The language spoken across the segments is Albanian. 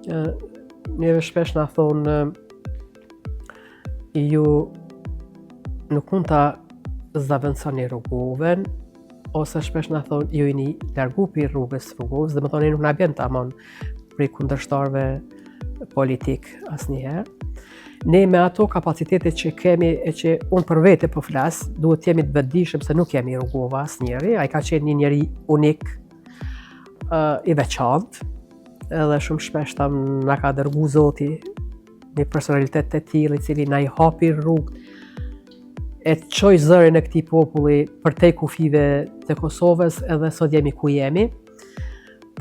Neve shpesh na thonë ju nuk mund ta zavendësoni Rugovën, ose shpesh na thonë ju jeni largu prej rrugës Rugovës, domethonë nuk na bjen tamon prej kundërshtarëve politik asnjëherë. Ne me ato kapacitete që kemi e që unë për vete po flas, duhet të jemi të vetëdijshëm se nuk jemi Rugova asnjëri, ai ka qenë një njeri unik, uh, i veçantë, edhe shumë shpesh tham na ka dërgu Zoti një personalitet të tillë i cili na i hapi rrugët e çoi zërin e këtij populli përtej kufijve të Kosovës edhe sot jemi ku jemi.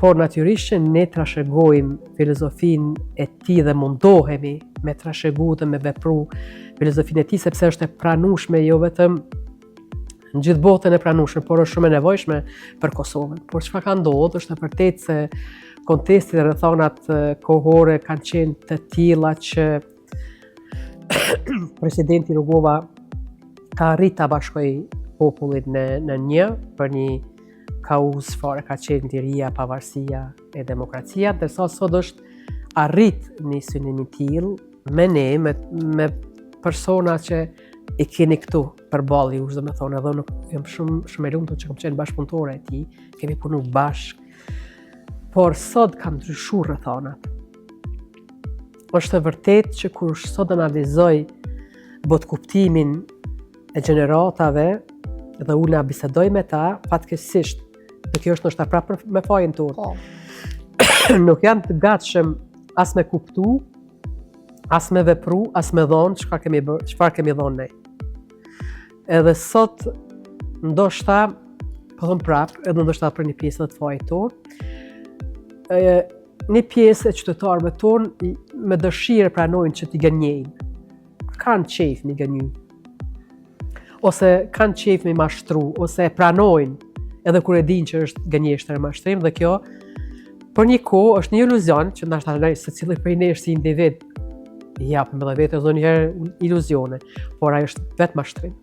Por natyrisht që ne trashëgojmë filozofinë e tij dhe mundohemi me trashëgu dhe me vepru filozofinë e tij sepse është e pranueshme jo vetëm në gjithë botën e pranueshme, por është shumë e nevojshme për Kosovën. Por çka ka ndodhur është e vërtetë se kontesti dhe rrethanat kohore kanë qenë të tilla që presidenti Rugova ka arrit ta bashkojë popullin në në një për një kauzë çfarë ka qenë liria, pavarësia e demokracia, ndërsa sot është arrit një synim i tillë me ne, me, me persona që i keni këtu përballë jush, domethonë, edhe unë jam shumë, shumë e lumtur që kam qenë bashkëpunëtore e tij, kemi punu bashkë, por sot kanë ndryshu rrethanat. Është e vërtetë që kur sot analizoj botëkuptimin e gjeneratave dhe unë bisedoj me ta, fatkeqësisht, dhe kjo është ndoshta prapë me fajin tonë. Po. Nuk janë të gatshëm as me kuptu, as me vepru, as me dhonë çka kemi bërë, çfarë kemi dhonë ne. Edhe sot ndoshta po them prapë, edhe ndoshta për një pjesë edhe të fajit tonë. E, një pjesë e qytetarëve tonë me dëshirë pranojnë që t'i gënjejnë. Kanë qejf me i gënjy. Ose kanë qejf me i mashtru, ose e pranojnë edhe kur e dinë që është gënjeshtër e mashtrim dhe kjo për një kohë është një iluzion që ndoshta ne secili prej nesh si individ i japim edhe vetes ndonjëherë iluzione, por ajo është vetë mashtrim.